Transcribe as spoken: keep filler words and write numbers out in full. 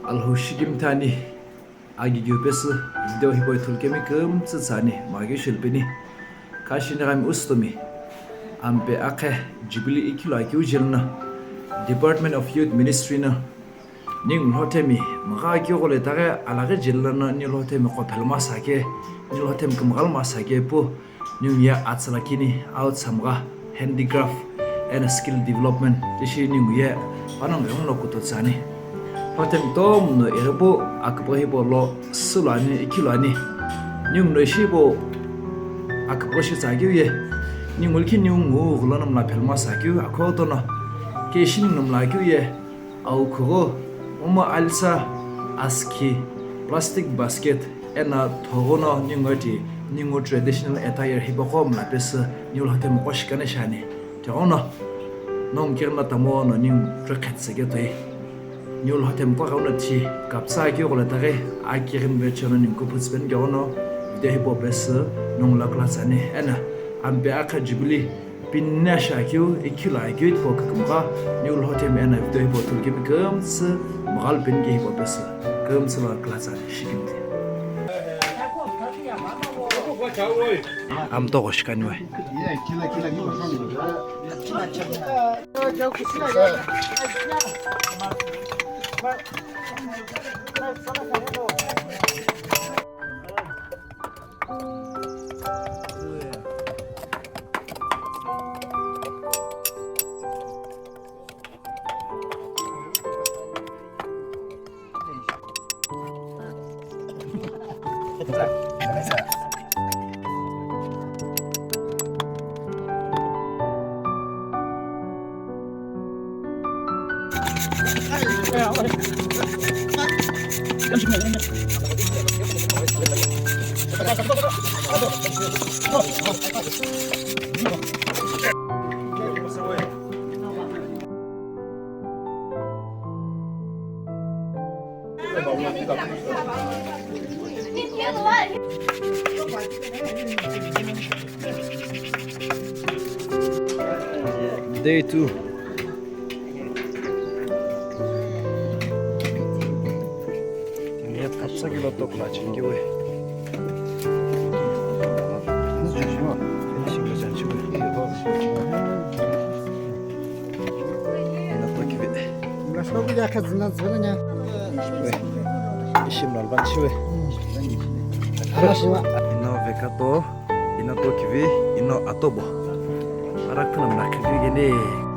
Alhou shikimthi ani, agigiu pesü video hipau ithulu kemi kümtsü tsü ani, magi shilpeni. Kha shinighami ustomi, ampe akhe Jubilee ikhilu akeu jeli no, Department of Youth Ministry no, ningu lhothemi, mgha akeu gholo itaghi alaghi jeli lono, ningu lhothemi qo phelma sa keu, ningu lhothemi kümgha lma sa keu pu, ningu ye atsala kini, au tsamgha, handicraft, eno skill development, tishi ningu ye panongu ghenguno kutotsü ani. Lhothemi tomo no ighipu aküpügha hipau lo sülu ani, ikhilu ani. Ningu no ishi hipau aküpügha shi tsü akeu ye, ningu likhi ningu ngughu lono mla phelma sa keu, akhoto no, ke ishi ningu no mla keu ye, Au khughu, umo alisa, aski, plastic basket, eno thoghono ningu ati, ningu traditional attire hipaqo mla pesü, ningu lhothemi qo shikani shiani. Tighono, nongu kighino tamo no ningu rükhetsa keu toi. Ningu lhothemi qo ghenguno thi, kapsa keu gholo itaghi, akighini vecheono ningu kuphu tsüpeni keu ghenguno, video hipau pesü, nongu lo külatsü ani. Eno, ampe akha Jubilee, Pinna shi akeu, ikhilu akeu tipau kükümgha, ningu lhothemi eno video hipau ithulu kemi kümtsü, mgha lupeni ke hipau pesü, kümtsü lo külatsü ani shikimthi. Amtogho shikani we. Day two. Нет, капса кило токла ченгиуэ. Ino tokivi. Ino vekato, ino tokivi, ino atobo. Arakhu no mlakhivi gene.